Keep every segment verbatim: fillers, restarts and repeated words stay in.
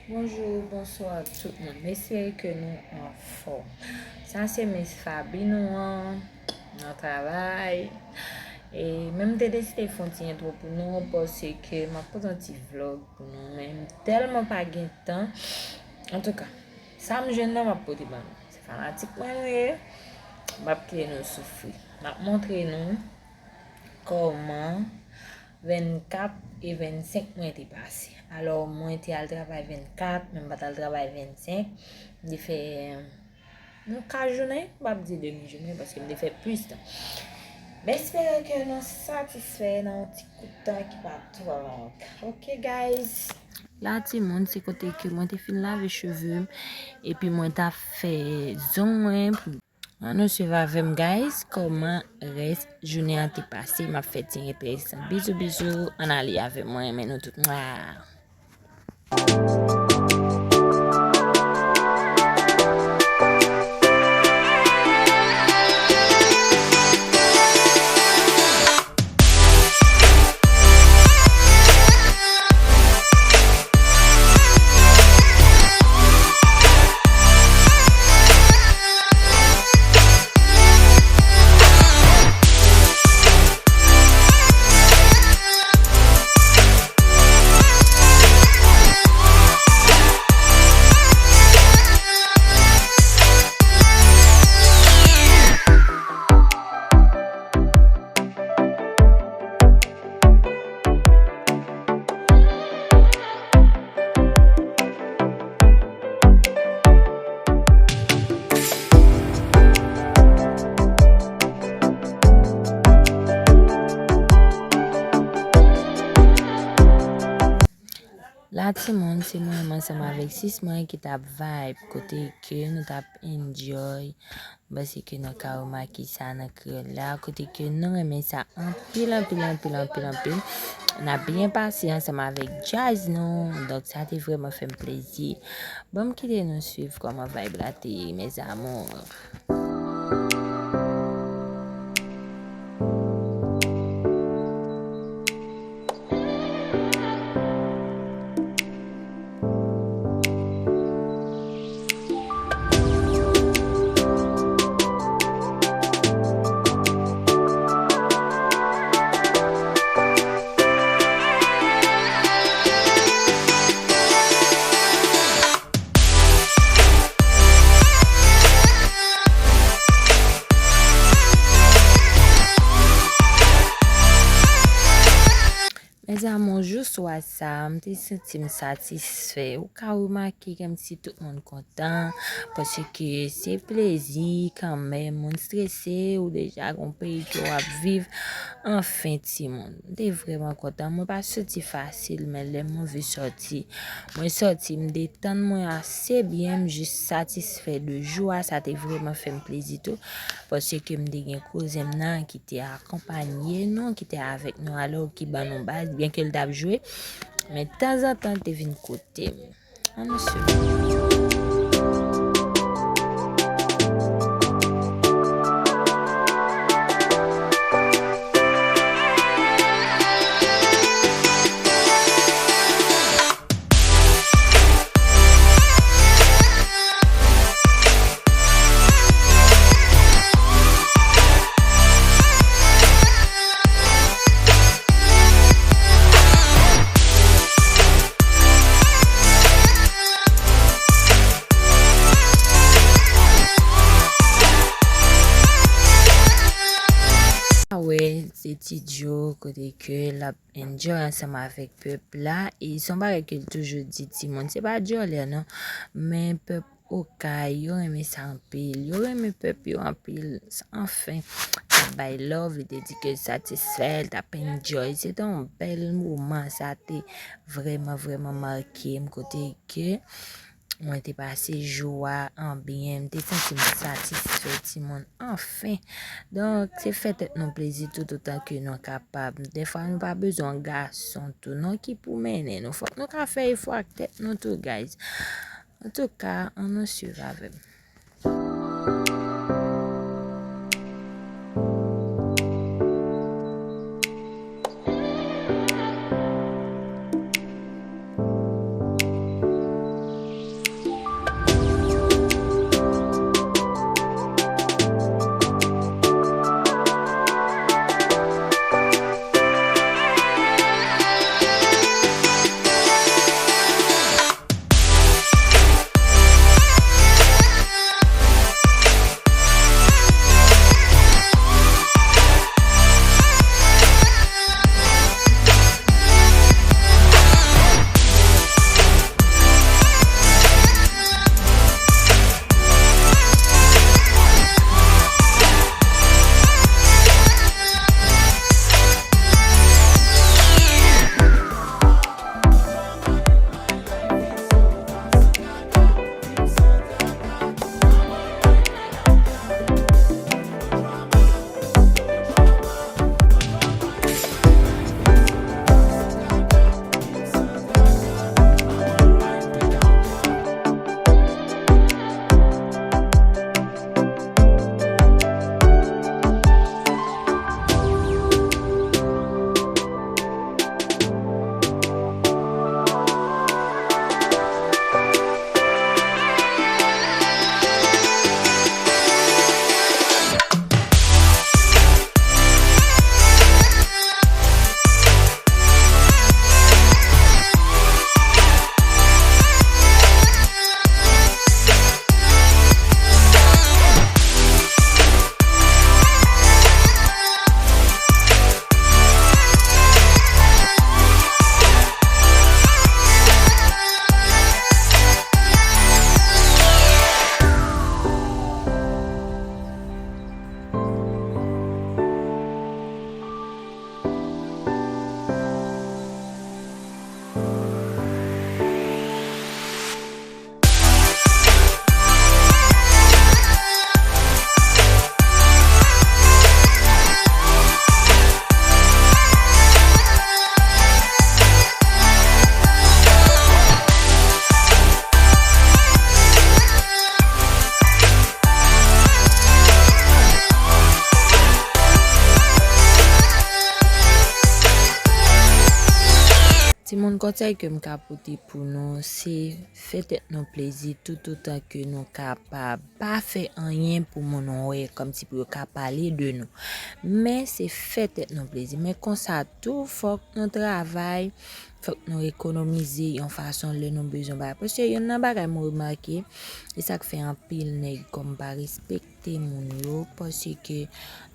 Bonjou, bonswa tout moun. M espere ke nou anfòm. Sa se Miss Faby nou an, nan travay. E men m te deside fè yon ti entwo pou nou, paske m ap pote yon ti vlog pou nou, men m tèlman pa gen tan. Antouka, sa m jwenn nan, m ap pote ban nou. Se fanatik mwen nou ye, m ap kite nou soufri. M ap montre nou kòman vennkat e vennsenk mwen te pase. Alò, mwen te al travay vennkat, men m pa t al travay vennsenk. M te fè yon ka jounen, m p ap di demi jounen, paske m te fè plis tan. M espere ke nou satisfè nan yon ti kout tan ki pa twò long. Ok, guys. La, timoun, se kote ke mwen te fin lave cheve m, epi mwen t ap fè zong mwen pou Ann nou swiv avè m, guys, kòman rès jounen an te pase. M ap fè ti enteresan. Bizou, bizou. Ann ale avè mwen, men nou tout. Mwa. La, timoun, se mwen menm ansanm avèk sis mwen ki t ap vibe, kote ke nou t ap enjoy. M panse ke nou ka remake sa nan kreyòl la, kote ke nou renmen sa anpil, anpil, anpil, anpil, anpil. N ap byen pase ansanm avèk djaz nou. Donk, sa te vrèman fè m plezi. Ban m kite nou swiv kòman vibe la te ye, mes amours. Mes amours, jou swa sa, m te santi m satisfè. Ou ka remake kòmsi tout moun kontan, paske se plezi kanmenm. Moun strese, ou deja gon peyi ke w ap viv. Anfen, timoun, m te vrèman kontan. Mwen pa soti fasil, men lè m anvi soti, mwen soti, m detann mwen ase byen, m jis satisfè de jou a. Sa te vrèman fè m plezi tou, paske m te gen kouzen m nan ki te akonpanye nou, ki te avèk nou alò, ki ban nou baz, byen ke l t ap jwe, men tanzantan l te vin kote m. Ann nou swiv. Wè, se Ti Djo, kote ke l ap enjoy ansanm avèk pèp la. E se yon bagay ke l toujou di timoun, se pa djòlè non, men pèp Okay, yo renmen sa anpil. Yo renmen pèp yo anpil. Anfen, l ap bay love, li te di ke l satisfè, l t ap enjoy. Se te yon bèl moman, sa te vrèman, vrèman make m, kote ke mwen te pase jou a an byen, m te santi m satisfè, timoun. Anfen, donk, se fè tèt nou plezi tout otan ke nou kapab. Dèfwa, nou pa bezwen yon gason tou, non, ki pou mennen nou. Fòk nou ka fè efò ak tèt nou tou, guys. Antouka, ann nou swiv avè m. Konsèy ke m ka pote pou nou, se fè tèt nou plezi toutotan ke nou kapab. Pa fè anyen pou moun wè, kòmsi pou yo ka pale de nou. Men se fè tèt nou plezi. Men konsa tou, fòk nou travay, fòk nou ekonomize yon fason lè nou bezwen bagay. Paske youn nan bagay mwen remake, e sa k fè anpil nèg kòm pa respekte moun yo, paske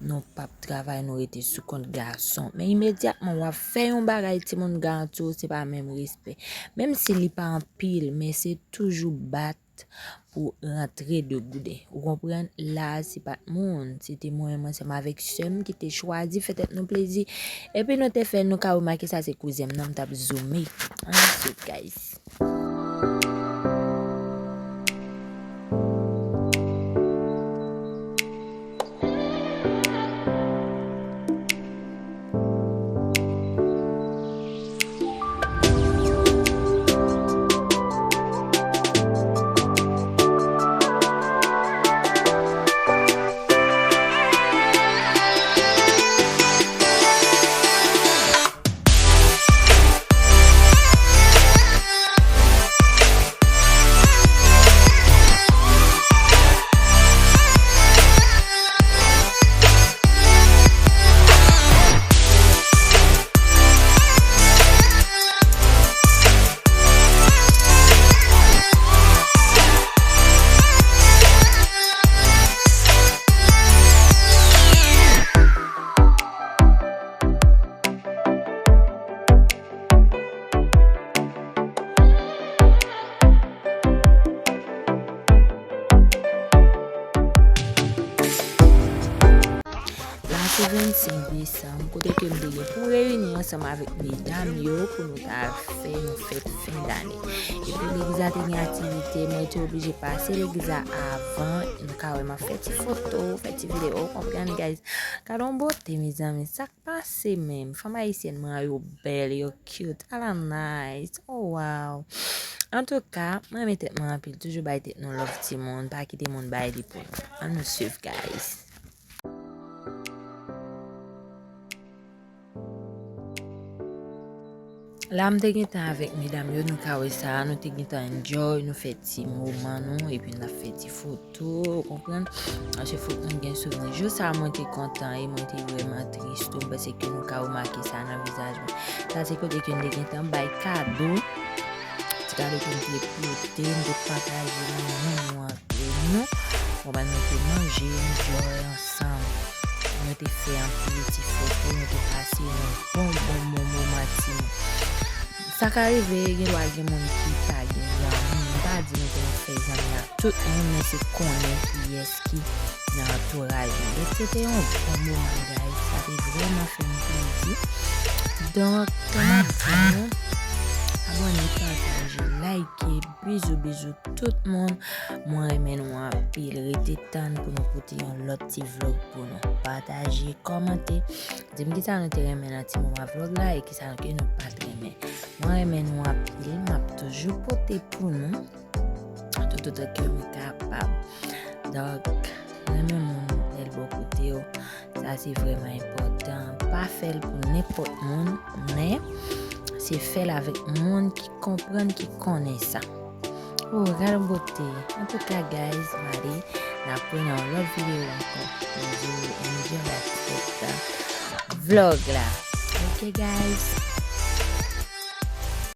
nou p ap travay, nou rete sou kont gason. Men imedyatman w ap fè yon bagay, timoun garanti w se pa menm respè. Menm si li pa anpil, men se toujou bat pou rantre de gouden. Ou konprann? La, se pa t moun, se te mwen menm ansanm avèk sè m ki te chwazi fè tèt nou plezi. Epi nou te fè, nou ka remake sa, se kouzen m nan, m t ap zoome. Ann swiv, guys. La se vennsenk desanm, kote ke m te gen pou m reyini ansanm avèk medam yo pou nou ta fè yon fèt fen dane. Epi legliz la te gen aktivite, mwen te oblije pase legliz la avan, nou ka wè m ap fè ti foto, fè ti videyo, w konprann, guys. Gade yon bote, mezanmi, sa k pase menm? Fanm ayisyèn mwen an, yo bèl, yo cute, ala nice, oh wow. Antouka, mwen renmen tèt mwen anpil, toujou bay tèt nou love timoun, pa kite moun bay li pou nou. Ann nou swiv, guys. La m te gentan avèk medam yo, nou ka wè sa, nou te gentan enjoy, nou fè ti moman nou, epi n ap fè ti foto, ou konprann? Paske fòk nou gen souvni. Jou sa a mwen te kontan e mwen te vrèman tris tou, m panse ke nou ka remake sa nan vizaj mwen. Sa se kote ke m te gentan bay kado, ti kado ke m te pote, m te pataje nan moun nou an. E nou, bon, ben, nou te manje, enjoy ansanm. Nou te fè anpil ti foto, nou te pase yon bon, bon, bon moman timoun. Sa ka rive, gen dwa gen moun ki pa gen zanmi. M pa di nou pou nou fè zanmi ak tout moun, men se konnen kiyès ki nan antouraj nou. Donk, se te yon bon moman, guys. Sa te vrèman fè m plezi. Donk, kòman di nou, abòne, pataje, like, bizou, bizou tout moun. Mwen renmen nou anpil. Rete tann pou nou pote yon lòt ti vlog pou nou. Pataje, kòmante. Di m kisa nou te renmen nan ti moman vlog la e kisa ke nou pa t renmen. Mwen renmen nou anpil. M ap toujou pote pou nou. Toutotan ke m kapab. Donk, renmen moun lè l bò kote w. Sa se vrèman enpòtan. Pa fè l pou nenpòt moun, men se fè l avèk moun ki konprann, ki konnen sa. Oh, gade yon bote. Antouka, guys, m ale. N ap wè nan yon lòt videyo ankò. Mwen di w, enjoy ak tèt vlog la. Ok, guys.